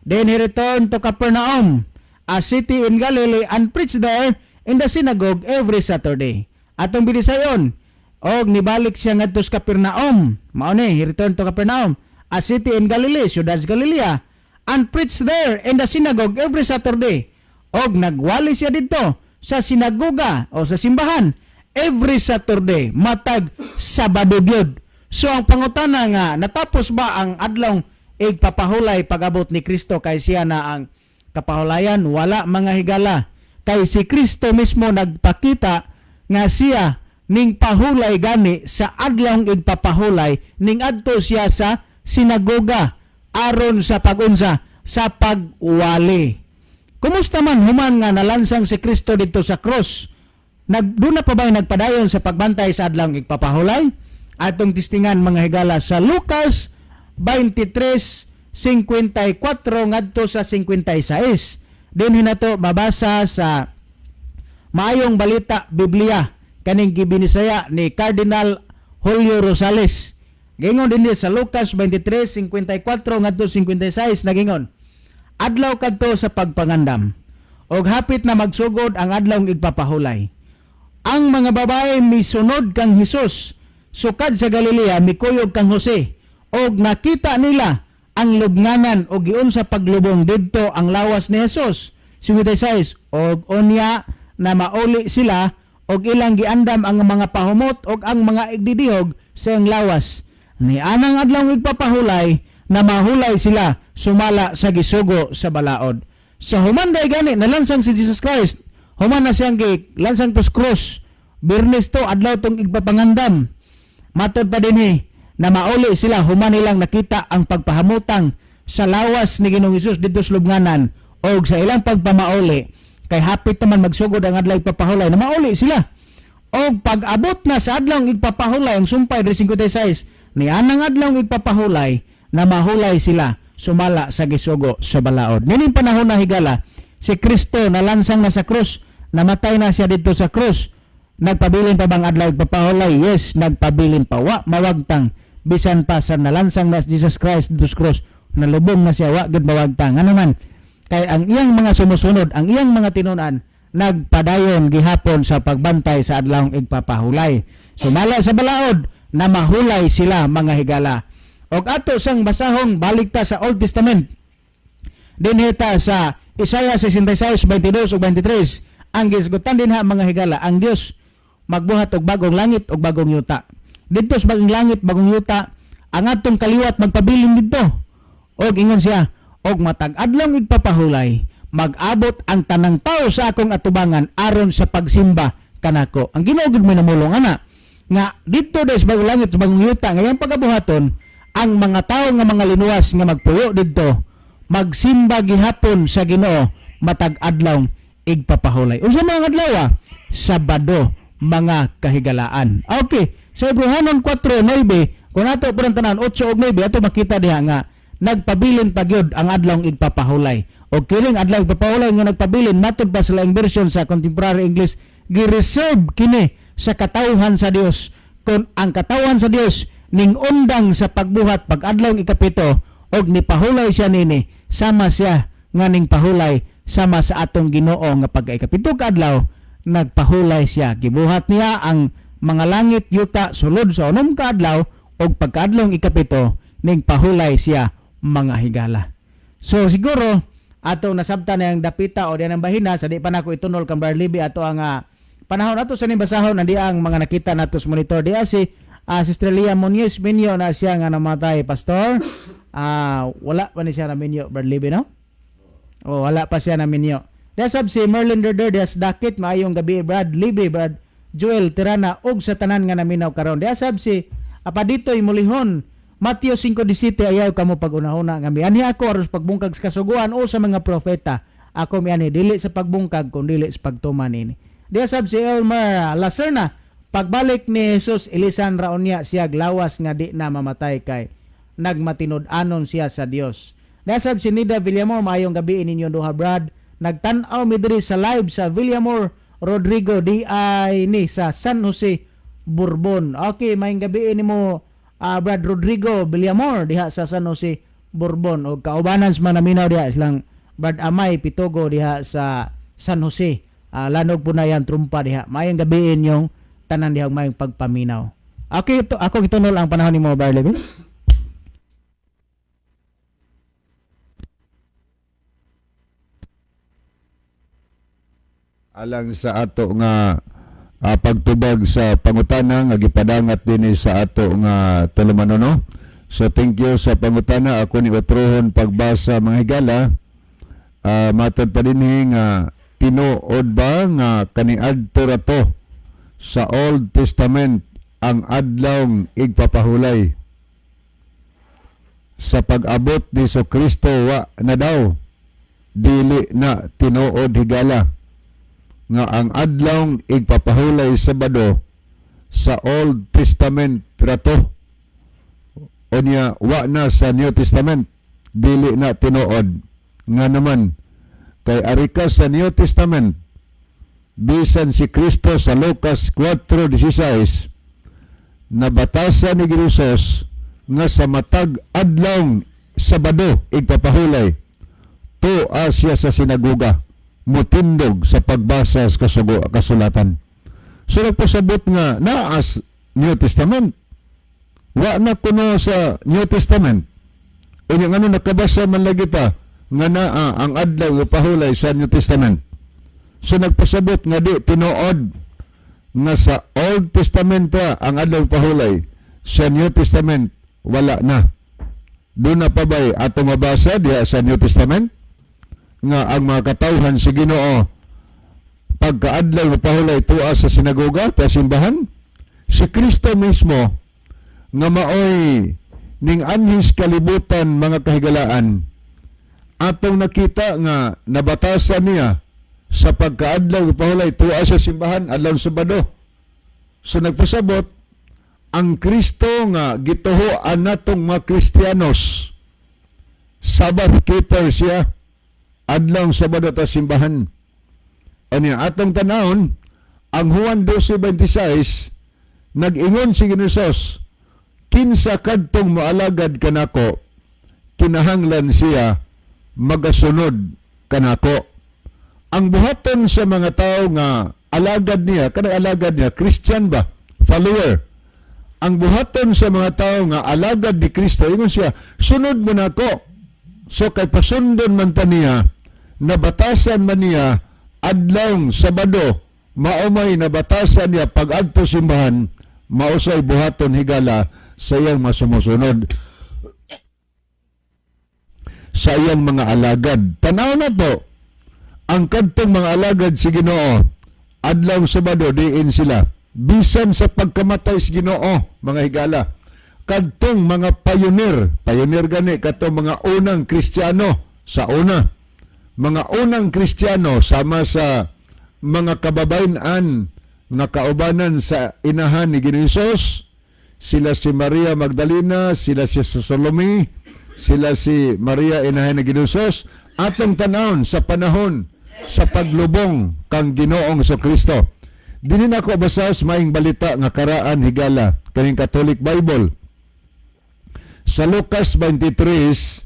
"Then he returned to Capernaum, a city in Galilee, and preached there in the synagogue every Saturday." Atong binisayon, og nibalik siya ngadto sa Capernaum. Mao ni, he returned to Capernaum, a city in Galilee, siyudad sa Galilea, and preached there in the synagogue every Saturday. Og nagwali siya didto sa sinagoga o sa simbahan every Saturday, matag Sabado gyud. So ang pangutana nga, natapos ba ang adlong igpapahulay pag-abot ni Kristo kay siya na ang kapahulayan? Wala, mga higala. Kay si Kristo mismo nagpakita nga siya ning pahulay gani sa adlong igpapahulay, ning adto siya sa sinagoga aron sa pagunsa, sa pagwali. Kumusta man human nga nalansang si Kristo didto sa cross? Nagduna pa ba nagpadayon sa pagbantay sa adlong igpapahulay? Atong tistingan, mga higala, sa Lucas 23:54 ngadto sa 56. Dinhi nato mabasa sa Maayong Balita Biblia kaning gibinisaya ni Cardinal Julio Rosales. Gingon dinhi sa Lucas 23:54 ngadto 56, nagingon, "Adlaw kadto sa pagpangandam og hapit na magsugod ang adlawng igpapahulay. Ang mga babae misunod kang Hesus sukad sa Galilea, mikuyog kang Jose, og nakita nila ang lubnganan og giunsa paglubong didto ang lawas ni Hesus. 56. Og unya na mauli sila og ilang giandam ang mga pahumot og ang mga igdidihog sa iyang lawas. Ni anang adlaw igpapahulay na mahulay sila sumala sa gisugo sa balaod." Sa human day gani nalansang si Jesus Christ, human na siyang lansang tos cross, Biyernes to, adlaw tong igpapangandam. Matod pa dinhi na mauli sila human nilang nakita ang pagpahamutang sa lawas ni Ginoong Hesus didto sa lubnganan, og sa ilang pagpamauli kay hapit naman magsugod ang adlaw igpapahulay na mauli sila. Og pag-abot na sa adlaw igpapahulay, ang sumpay diri 56, ni anang adlaw igpapahulay na mahulay sila sumala sa gisugo sa balaod. Nining panahon na, higala, si Kristo nalansang na sa krus, namatay na siya didto sa krus. Nagpabilin pa bang adlaw igpapahulay? Yes, nagpabilin pa. Wa mawagtang bisan pa sa nalansang na si Jesus Christ didto sa krus, nalubong na siya, wa gid mawagtang. Ano man kay ang iyang mga sumusunod, ang iyang mga tinunan, nagpadayon gihapon sa pagbantay sa adlawng igpapahulay. Sumala sa balaod na mahulay sila, mga higala. Og ato sang basahon, balik ta sa Old Testament. Dinhi ta sa Isaiah 66:22 ug 23. Ang gisgutan dinha, mga higala, ang Dios magbuhat og bagong langit ug bagong yuta. Didto sa bagong langit, bagong yuta, ang atong kaliwat magpabilin didto. Og ingon siya, "Og matag adlong igpapahulay, mag-abot ang tanang tao sa akong atubangan aron sa pagsimba kanako." Ang Ginoo gid may namulong ana nga didto sa bagong langit, sa bagong yuta, ngayon pagabuhaton, ang mga tao nga mga linuwas nga magpuyo didto, magsimba gihapon sa Ginoo matag adlaw igpapahulay. Unsa mga adlaw? Sabado, mga kahigalaan. Okay, sa Hebreohanon 4:9, kung ato po tanan 8 ug 9, ato makita diha nga nagpabilin pa gyud ang adlawng igpapahulay. O kining adlaw igpapahulay nga nagpabilin, matod pa sa laing version sa Contemporary English, gi-reserve kini sa katawhan sa Dios. Kung ang katawhan sa Dios ning undang sa pagbuhat pag adlawng ikapito og nipahulay siya nini, sama siya nga ning pahulay sama sa atong Ginoo nga pagkaikapito ka adlaw nagpahulay siya. Gibuhat niya ang mga langit, yuta sulod sa 6 ka adlaw, og pagkaadlawng ikapito ning pahulay siya, mga higala. So siguro ato nasabtan na ang dapita o diyan ang bahina sa di pa nako itunol kang Barlibi ato ang panahon ato sa ning basahon nandi ang mga nakita nato sa monitor diya, si Sister Lia Munoz Minyo na siya nga namatay, pastor. Wala pa ni siya na minyo, Barlibi, no? Oh, wala pa siya na minyo. Desab si Merlin Derder des dakit, "Maayong gabi, Brad Libby, Brad Joel Tirana ug sa tanan nga naminaw karon." Desab si Apaditoy Mulihon, Mateo 5:17, "Ayaw kamo pagunahuna nga mianhi ako aron sa pagbungkag sa kasuguan o sa mga propeta. Ako mianhi dili sa pagbungkag kun dili sa pagtuman ini." Desab si Elmer Lacerna, Pagbalik ni Jesus, ilisan ra unya siya lawas nga di na mamatay kay nagmatinud-anon siya sa Dios. Nasab si Nida Villamor, maayong gabi ninyo duha, Brad. Nagtan-aw mi diri sa live sa Villamor Rodrigo di ay ni sa San Jose Bourbon. Okay, maayong gabi nimo, Brad Rodrigo Villamor diha sa San Jose Bourbon og kaubanan sa mga naminaw diha, silang Brad Amay Pitogo diha sa San Jose. Lanog po na yan trumpa diha. Maayong gabi inyong tanan diha ug maayong pagpaminaw. Okay, ito ako gitunol ang panahon nimo, Brad Levin. Alang sa ato nga pagtubag sa pangutana nga gipadangat dinhi sa ato nga tulumanono. So thank you sa pangutana. Ako ni utrohon pagbasa, mga higala. Matod pa dinhi nga tinuod ba nga kaniadto ra to sa Old Testament ang adlawng igpapahulay? Sa pag-abot ni Kristo, wa na daw. Dili na tinuod, higala, nga ang adlawng igpapahulay Sabado sa Old Testament rato, unya wa na sa New Testament. Dili na tinuod. Nga naman kay ari ka sa New Testament, bisan si Kristo sa Lucas 4:16, nabatasan ni Jesus nga sa matag adlawng Sabado igpapahulay, tuwa siya sa sinagoga mutindog sa pagbasa sa kasulatan. So nagpasabot nga naa sa New Testament. Wa na kuno sa New Testament. Unya ngano nakabasa man lagi ta nga naa ang adlaw nga pahulay sa New Testament? So nagpasabot nga di tinuod nga sa Old Testament ra ang adlaw pahulay, sa New Testament wala na. Duna pa ba'y ato mabasa diha sa New Testament nga ang mga katawhan sa Ginoo pagkaadlaw nga pahulay tuwa sa sinagoga, sa simbahan? Si Kristo mismo nga maoy ning anhis kalibutan, mga kahigalaan, atong nakita nga nabatasan niya sa pagkaadlaw nga pahulay tuwa sa simbahan adlaw Sabado. So nagpasabot ang Kristo nga gituho natong mga Kristiyanos, Sabbath keeper siya, adlaw Sabado ta simbahan. Ani atong tanawon ang Juan 12:26, nag-ingon si Ginoo, "Kinsa kadtong moalagad kanako, kinahanglan siya magasunod kanako." Ang buhaton sa mga tao nga alagad niya, kanang alagad niya, Christian ba? Follower. Ang buhaton sa mga tao nga alagad ni Kristo, ingon siya, "Sunod mo nako." So kay pasundon man ta niya, nabatasan man niya adlawng Sabado, maumay nabatasan niya pag-adto simbahan, mausay buhaton, higala, sa iyang masumusunod, sa iyang mga alagad. Tanaw na po, ang kadtong mga alagad si Ginoo, adlaw Sabado diin sila. Bisan sa pagkamatay sa Ginoo, mga higala, kadtong mga pioneer, pioneer gani katong mga unang Kristiyano sa una. Mga unang Kristiyano sama sa mga kababayan nga kaubanan sa inahan ni Ginoong Hesus, sila si Maria Magdalena, sila si Salome, sila si Maria inahan ni Ginoong Hesus, atong tanawon sa panahon sa paglubong kang Ginoong Kristo. Dinhi nako basa sa Maayong Balita nga karaan, higala, kaning Catholic Bible. Sa Lucas 23,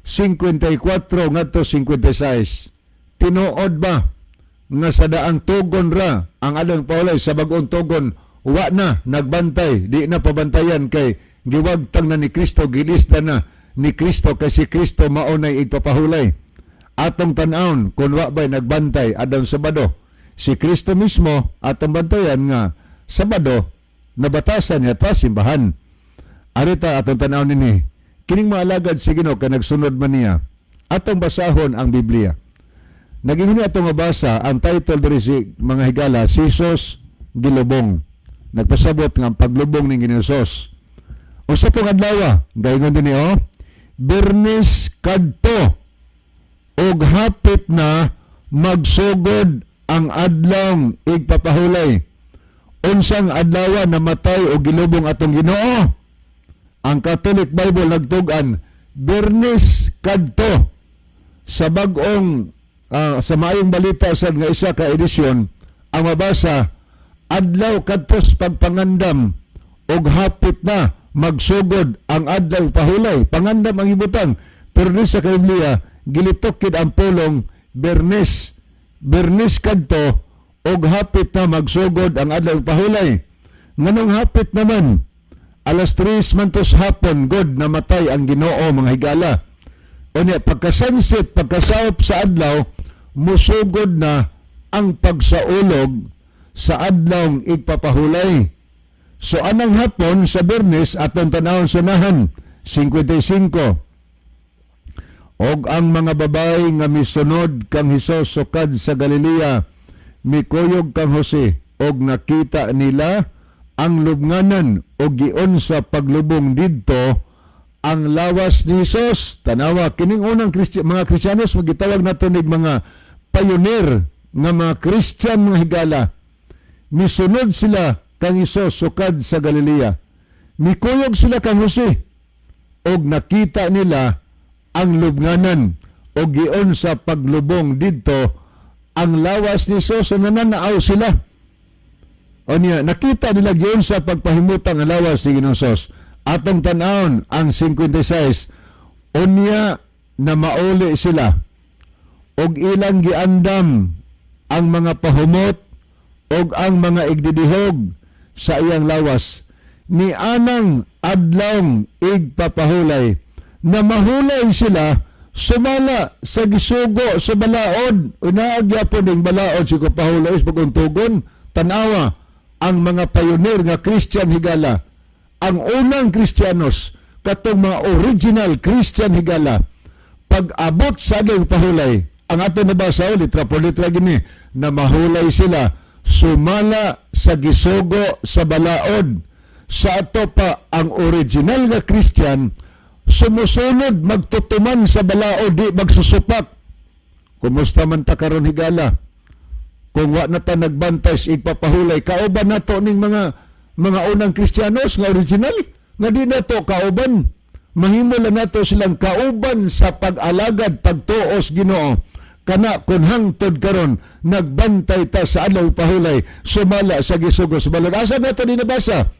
54 ngadto 56. Tinuod ba nga sa daang tugon ra ang adlaw pahulay, sa bag-ong tugon wa na nagbantay, di na pabantayan kay giwagtang na ni Kristo, gilista na ni Kristo kay si Kristo mao nay igpapahulay? Atong tan-awon kung wa ba'y nagbantay adlaw Sabado. Si Kristo mismo atong bantayan nga Sabado nabatasan niya ta simbahan. Arita atong tan-awon nini. Kining maalagad si Ginoo kay nagsunod man niya. Atong basahon ang Biblia. Naging ni atong mabasa ang title diri si mga higala, si Jesus gilubong. Nagpasabot nga ang paglubong ni Ginoo Jesus. Unsa tong adlaw? Gaingon dinhi oh. Biyernes kadto og hapit na magsugod ang adlawng igpapahulay. Unsang adlaw namatay o gilubong atong Ginoo? Ang Catholic Bible nagtug-an Bernes kadto. Sa bag-ong sa Maayong Balita sad nga isa ka edisyon, ang mabasa adlaw kadtos pagpangandam og hapit na magsugod ang adlaw pahulay. Pangandam ang ibutang, pero ni sa Biblia gilitok kid ang pulong Bernes, Bernes kadto og hapit na magsugod ang adlaw pahulay. Nganong hapit naman? Alas 3 man tos hapon god namatay ang Ginoo, mga higala. Unya pagka sunset, pagkasaop sa adlaw, musugod na ang pagsaulog sa adlaw igpapahulay. So anang hapon sa Bernes, atong tanawon sunahan 55. Og ang mga babae nga misunod kang Hesus sukad sa Galilea mikuyog kang Jose og nakita nila ang lubnganan og giunsa paglubong didto ang lawas ni Hesus. Tanawa kining unang mga Kristiyanos, magitawag nato nig mga pioneer nga mga Christian, mga higala. Misunod sila kang Hesus sukad sa Galilea. Mikuyog sila kang Jose og nakita nila ang lubnganan og giunsa paglubong didto ang lawas ni Hesus. Nananaw sila. O niya, nakita nila giunsa pagpahimutang ang lawas ni Ginoong Hesus. Atong tan-awon ang 56. Unya na mauli sila og ilang giandam ang mga pahumot og ang mga igdidihog sa iyang lawas. Ni anang adlawng igpapahulay na mahulay sila sumala sa gisugo sa balaod. Naa gyapon ning balaod si pahulay sa paguntugon. Tanawa ang mga pioneer nga Christian, higala, ang unang Kristiyanos, katong mga original Christian, higala, pag-abot sa adlaw pahulay, ang ato nabasa o litra por litra gini, na mahulay sila sumala sa gisugo sa balaod. Sa ato pa, ang original nga Christian sumusunod, magtutuman sa balaod, di magsusupak. Kumusta man ta karon, higala? Kung wa na ta nagbantay sa igpapahulay, kauban nato ning mga unang Kristiyanos nga original nga di nato kauban? Mahimo lang nato silang kauban sa pag-alagad, pagtuos Ginoo, kana kung hangtod karon nagbantay ta sa adlaw pahulay sumala sa gisugo sa balaod. Asa nato ni nabasa?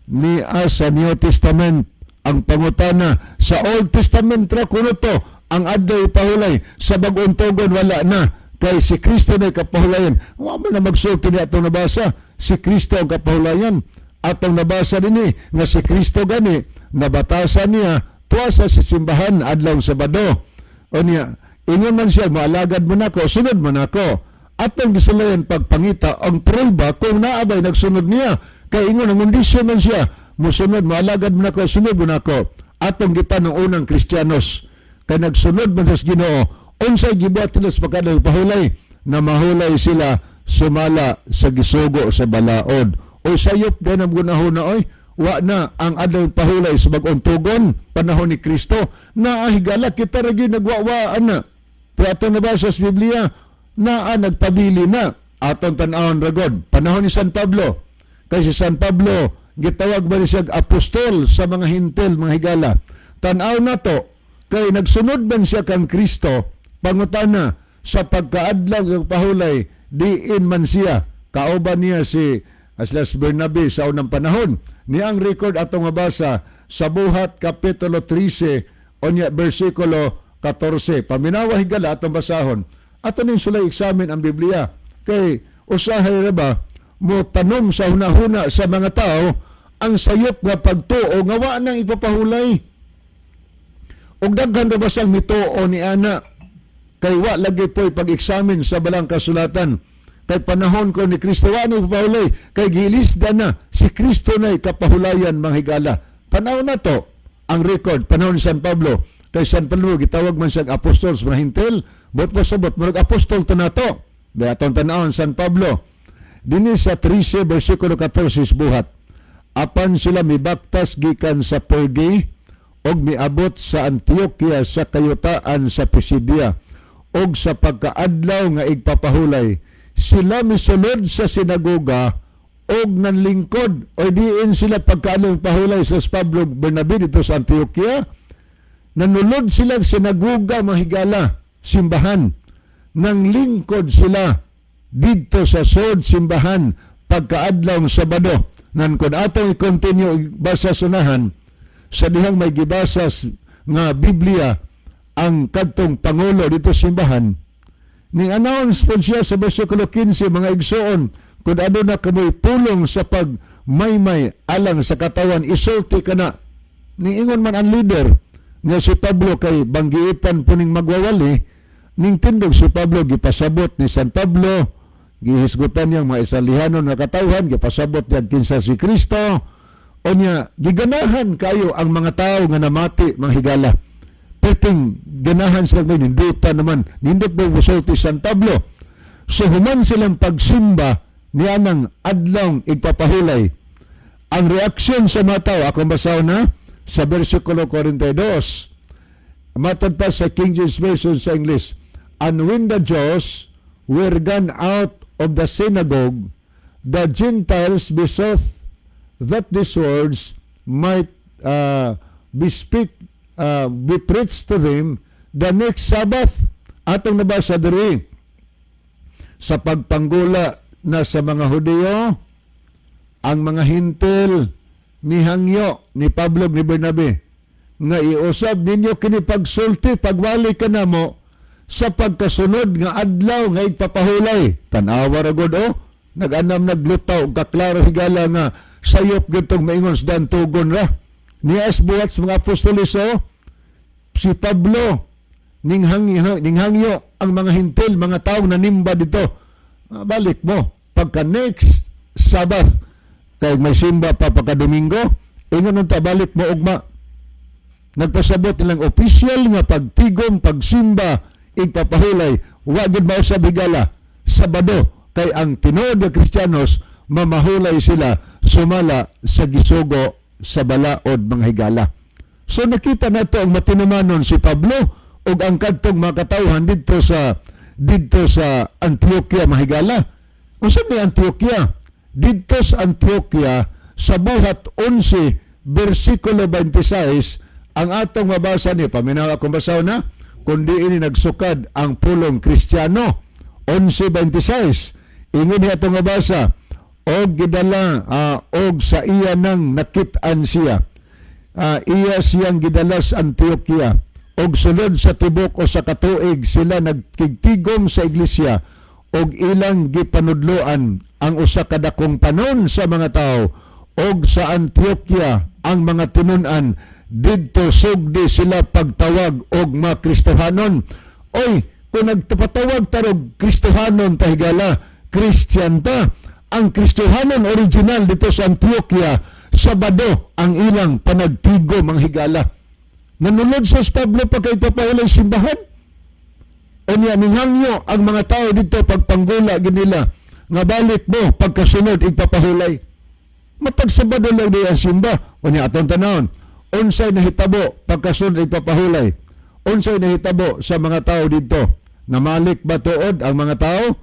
Ni sa New Testament. Ang pangutana, sa Old Testament ra kuno to ang adlaw pahulay. Sa Bag-ong Tugon wala na, kay si Kristo na kapahulayan. Wa man na magsulti ni atong nabasa, si Kristo ang kapahulayan. Atong nabasa dinhi nga si Kristo gani nabatasan niya tuwa sa simbahan adlaw Sabado. O niya, ingon man siya, "Moalagad mo nako, sunod mo nako." Atong gisulayan pagpangita ang prueba kung naabay nagsunod niya, kay ingon ang kondisyon man siya, musunod, moalagad mo nako, sunod mo nako. Atong gitan ng unang Kristiyanos, kay nagsunod man sa Ginoo, unsay gibuhat nila sa pagkadlaw pahulay? Na mahulay sila sumala sa gisugo sa balaod. O sayop din ang gunahon na oy, wa na ang adlaw pahulay sa Bag-ong Tugon, panahon ni Kristo. Naa, higala, kita ra gyud nagwawaan na. Pero ato nabasa sa Biblia, naa nagpabili na. Atong tan-awon ragod panahon ni San Pablo. Kay si San Pablo gitawag ba ni siya apostol sa mga Hintil, mga higala. Tan-aw nato kay nagsunod man siya kang Kristo. Pangutana, sa pagkaadlaw ng pahulay, diin man siya? Kauban niya si Aslas Bernabe sa unang panahon. Ni ang record atong mabasa sa Buhat Kapitulo 13 onya bersikulo 14. Paminawa, higala, atong basahon. Ato ning sulay examine ang Biblia. Kay usahay ra ba mo tanom sa hunahuna sa mga tao ang sayop nga pagtuo nga wa nang ipapahulay. Og daghan ra ba siyang mituo ni ana kay wa lagi po'y pag-examine sa balang kasulatan? Kay panahon ko ni Kristo wa ni ipapahulay, kay gilisda na si Kristo na kapahulayan, mga higala. Panahon na to ang record panahon ni San Pablo, kay San Pablo gitawag man siyang apostol sa mga Hintil. Bot pasabot murag apostol to nato. Di atong tan-awon San Pablo dinhi sa 13 bersikulo 14 Buhat. Apan sila mibaktas gikan sa Perge og miabot sa Antioquia sa kayutaan sa Pisidia, og sa pagkaadlaw nga igpapahulay sila misulod sa sinagoga. Og nanlingkod o diin sila pagkaalong pahulay sa Pablo Bernabe dito sa Antioquia, nanulod sila sinagoga, mga higala, simbahan. Nang lingkod sila didto sa sod simbahan pagkaadlaw Sabado. Nan kon atong i-continue basa sunahan sa dihang may gibasa nga Biblia ang kadtong pangulo dito simbahan, ning announce po siya sa versikulo 15, "Mga igsoon, kung ano na kamoy pulong sa pagmaymay alang sa katawan, isulti ka na." Ning ingon man ang leader nga si Pablo kay banggiitan po ning magwawali, ning tindog si Pablo, gipasabot ni San Pablo, gihisgutan niyang mga isalihanon nga katawhan, gipasabot niya kinsa si Kristo. O niya, giganahan kayo ang mga tao nga namati, mga higala. Perting ganahan sila, may ninduta naman, nindot mo musulti San Pablo. So human silang pagsimba ni anang adlaw igpapahulay, ang reaksyon sa mga tao, akong basahon na sa versikulo 42. Matod pa sa King James Version sa English, "And when the Jews were gone out of the synagogue, the Gentiles besought that these words might be preached to them the next Sabbath." Atong nabasa diri sa pagpanggula na sa mga Hudiyo, ang mga Hintil mihangyo ni Pablo ni Bernabe nga iusab ninyo kini pagsulti pagwali ka namo sa pagkasunod nga adlaw nga igpapahulay. Tan-awa ra gud oh, nag-anam naglutaw og kaklaro, higala, nga sayop gitong maingon sa dantugon ra niya buhat sa mga apostoles. Oh, si Pablo ninghangyo ang mga Hintil, mga tao nanimba dito. Ah, balik mo pagka next Sabbath kay may simba pa pagka Domingo. Ingon unta, balik mo ugma. Nagpasabot nilang official nga pagtigom pagsimba igpapahulay wa gid mausab, higala, Sabado, kay ang tinuod nga Kristiyanos mamahulay sila sumala sa gisugo sa balaod, mga higala. So nakita nato ang matinumanon si Pablo ug ang kadtong mga katawhan didto sa Antioquia, mga higala. Unsa may Antioquia? Didto sa Antioquia, sa Buhat 11 versikulo 26 ang atong mabasa ni paminaw, akong basaw na kundi ini nagsukad ang pulong Kristiyano. 11:26, ingon ni atong mabasa, og gidala og sa iya nang nakit-an siya, iya siyang gidala sa Antioquia, og sulod sa tibok 1 ka tuig sila nagkigtigom sa iglesia og ilang gipanudloan ang usa ka dakong panon sa mga tao. Og sa Antioquia ang mga tinun-an didto sugdi sila pagtawag og mga Kristohanon. Oy, kung nagpatawag tarog Kristohanon ta, higala, Christian ta. Ang Kristohanon original dito sa Antioquia, Sabado ang ilang panagtigo, mga higala. Nanulod sa Pablo pa kay papahulay simbahan. O niya, ninghangyo ang mga tao dito pagpanggula ginila nga balik mo pagkasunod igpapahulay. Matag Sabado lang di ang simba. O niya, atong tanawon, unsay nahitabo pagkasunod igpapahulay? Unsay nahitabo sa mga tao dito? Namalik ba tuod ang mga tao?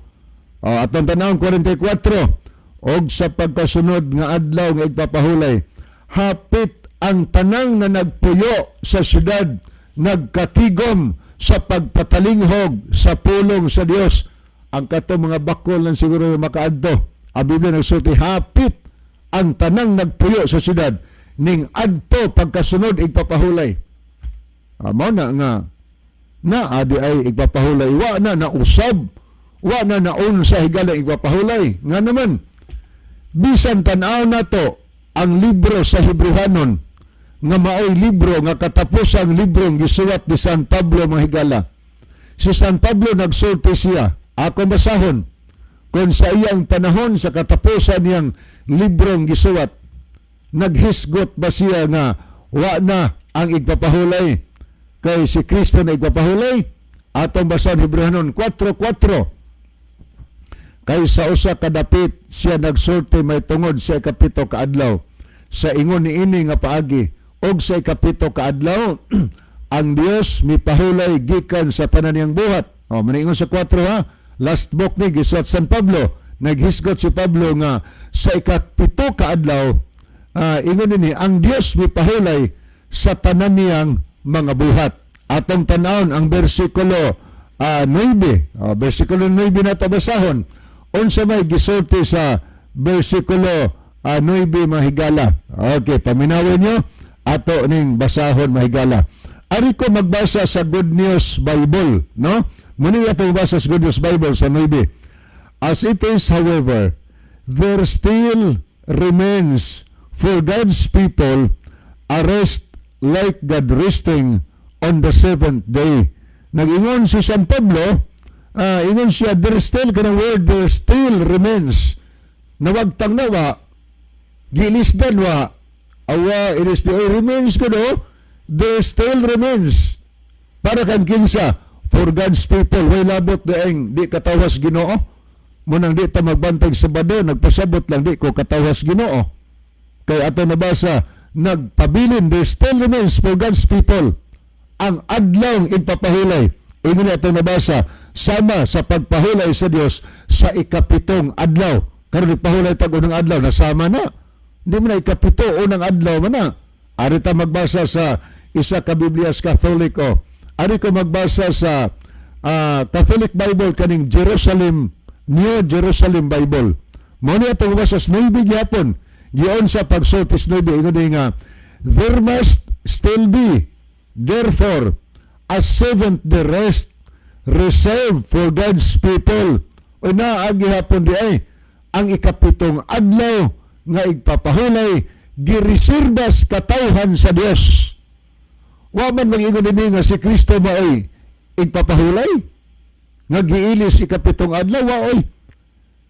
O, atong tanawon 44. Og sa pagkasunod nga adlaw nga igpapahulay, hapit ang tanang na nagpuyo sa syudad nagkatigom sa pagpatalinghog sa pulong sa Dios. Ang kato mga bakol lang siguro makaadto. Ang Biblia nagsulti, hapit ang tanang nagpuyo sa syudad ning adto pagkasunod igpapahulay. Mao na nga na adi ay igpapahulay, wa na nausab, wa na naun sa higala igpapahulay. Nga naman, bisan tan-aw nato ang libro sa Hebrehanon nga maoy libro nga katapusang librong gisuwat ni San Pablo, mga higala. Si San Pablo nagsulti siya, ako basahon, kung sa iyang panahon sa katapusan niyang librong gisuwat, naghisgot ba siya nga wa na ang igpapahulay kay si Kristo na igpapahulay? Atong basahan Hebrehanon 4:4. Kay sa usa ka dapit siya nagsulti may tungod sa ikapito ka adlaw sa ingon niini nga paagi, og sa ikapito ka adlaw ang Dios mipahulay gikan sa tanan niyang buhat. O maniingon sa 4 ha, last book ni gisuwat San Pablo. Naghisgot si Pablo nga sa 7 ka adlaw, ingon nini ang Dios mipahulay sa tanan niyang mga buhat. Atong tan-awon ang bersikulo 9. Oh, bersikulo 9 na basahon. Unsa may gisulti sa bersikulo 9, mga higala? Okay, paminawin nyo. Ato ning basahon, mga higala. Ari ko magbasa sa Good News Bible, no? Muni atong basa sa Good News Bible sa 9. "As it is, however, there still remains for God's people a rest like God resting on the seventh day." Nag-ingon si San Pablo, ingon siya, there still, kanang word, "there still remains." Nawagtang nawa, gilisdan wa, awa, it is the remains ko no, "there still remains." Para kang kinsa? For God's people, way labot daeng di katawas Ginoo. Munang di ta magbantay Sabado, nagpasabot lang di ko katawas Ginoo. Kay ato nabasa, nagpabilin, "there still remains for God's people" ang adlaw igpapahulay. Ingon ato nabasa, sama sa pagpahulay sa Dios sa 7 adlaw. Karon nagpahulay tag unang adlaw, nasama na. Hindi mo na 7, unang adlaw man na. Ari ta magbasa sa isa ka Biblias Katoliko. Ari ko magbasa sa Catholic Bible kaning Jerusalem, New Jerusalem Bible. Mo ni atong basa sa 9 gyapon. Gion sa pagsulti sa 9, ingon din nga, "There must still be therefore a seventh day rest reserved for God's people." O naa gihapon di ay ang 7 adlaw nga igpapahulay, gireserbas katawhan sa Dios. Wa man mag-ingon dinhi nga si Kristo maoy igpapahulay nga giilis 7 adlaw, wa oy.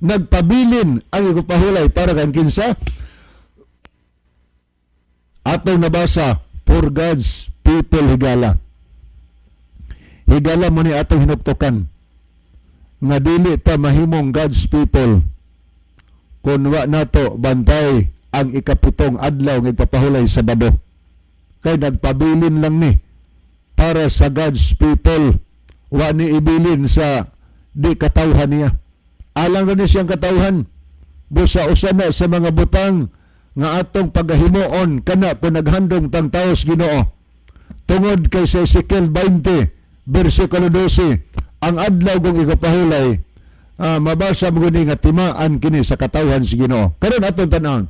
Nagpabilin ang igpapahulay para kang kinsa? Atong nabasa, for God's people, higala. Higala mo ni atong hinuktukan nga dili ta mahimong God's people kung wa nato bantay ang 7 adlaw nga igpapahulay, Sabado. Kay nagpabilin lang ni para sa God's people, wa ni ibilin sa di katawhan niya. Alang na ni siyang katawhan. Busa usa na sa mga butang nga atong pagahimuon kana kung naghandom tang taos Ginoo. Tungod kay sa Ezekiel 20 versikulo 12, ang adlaw kong igapahulay, mabasa mo guni nga timaan kini sa katawhan si Ginoo. Karon atong tan-awon.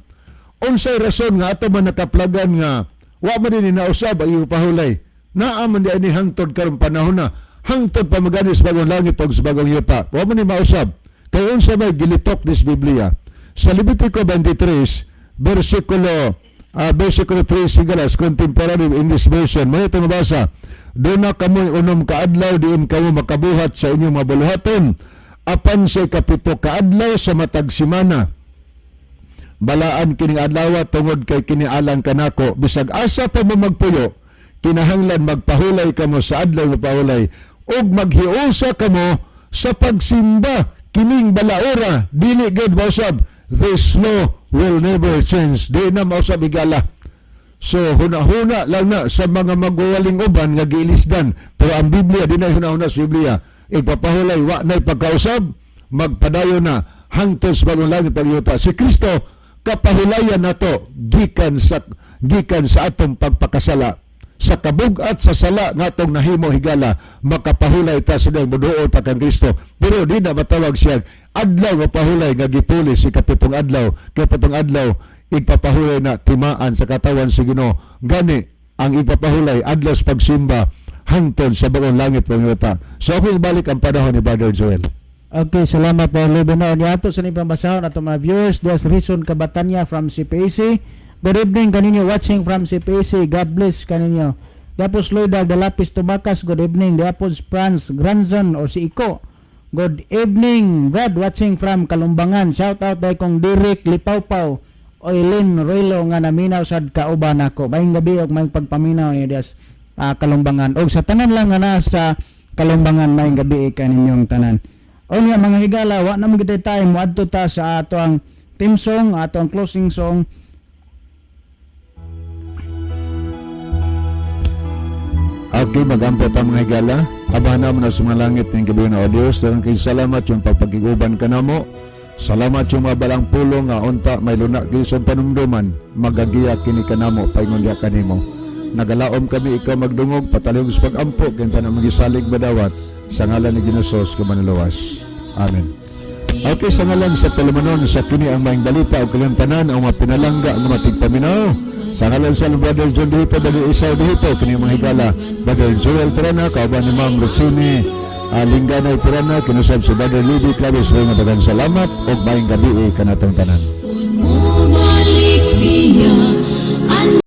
Unsay rason nga ato man nakaplagan nga wa man din nausab ang igapahulay? Naa man di ani hangtod karong panahon na, hangtod pa magani sa bagong langit ug sa bagong yuta. Wa man ni mausab. Kay unsa may gilitok dis Biblia? Sa Levitico 23 versikulo 3, sigalas Contemporary English Version mo ito mabasa, "Duna kamoy 6 ka adlaw diin kamo makabuhat sa inyong mga buluhaton, apan sa 7 ka adlaw sa matag semana, balaan kining adlaw tungod kay kini alang kanako. Bisag asa pa mo magpuyo, kinahanglan magpahulay kamo sa adlaw nga pahulay ug maghiusa kamo sa pagsimba kining balaura." Dili gud mausab. This law will never change. Di na mausab, higala. So huna-huna lang na sa mga magwawaling uban nga giilisdan, pero ang Biblia, di na huna-huna sa Biblia. Igpapahulay wa na'y pagkausab, magpadayon na hangtod sa bagong langit ug yuta. Si Kristo kapahulayan nato gikan sa atong pagpakasala, sa kabug-at sa sala nga atong nahimo, higala. Makapahulay ta sa diyang muduol pa kang Kristo, pero di na matawag siya adlaw nga pahulay nga gipuli si 7 adlaw, kay 7 adlaw igpapahulay na timaan sa katawan si Ginoo. Gani ang igpapahulay, adlaw sa pagsimba hangtod sa bagong langit ug yuta. So ako ibalik ang panahon ni Brother Joel. Okay, salamat po, Lubino. Ni ato sa nipang basahon ato mga viewers, there's Rison Kabatanya from CPAC. Good evening kaninyo watching from CPAC. God bless kaninyo. Diapos Lloyda Galapis Tubakas, good evening. Diapos Franz Granzon o si Iko. Good evening, Brad, watching from Kalumbangan. Shout out kay kong Derek Lipawpaw o Eileen Roilo nga naminaw sad kauban nako. Maayong gabi og maayong pagpaminaw ni Dias Kalumbangan. Og sa tanan lang nga nasa Kalumbangan, maayong gabi kaninyong tanan. O niya mga higala, wa na mo kita time, moadto ta sa ato ang theme song, ato ang closing song. Okay, magampo pa, mga higala. Abahan mo na sa mga langit ng gabi na o Diyos. Daghang kay salamat yung pagpagiguban ka namo. Salamat yung mga balang pulong nga unta may lunak gyud sa panumduman, magagiya kini kanamo paingon diha kanimo. Nagalaom kami ikaw magdungog patalihog sa pagampo kinta na magisalig madawat sa ngalan ni Ginosos kumanuluwas. Amen. Okay, sa ngalan sa Tulumanon sa kini ang maayong balita o kanilang tanan ang mga pinalangga ang mga tigpaminaw. Sa ngalan sa Brother John Dihito, Brother Isaw Dihito, kini mga higala, Brother Joel Tirana, kauban ni Ma'am Rosini Lingganay Tirana, kinusab si Brother Libby Clavis, nga daghang salamat ug maayong gabi kanatong tanan. Mobalik siya.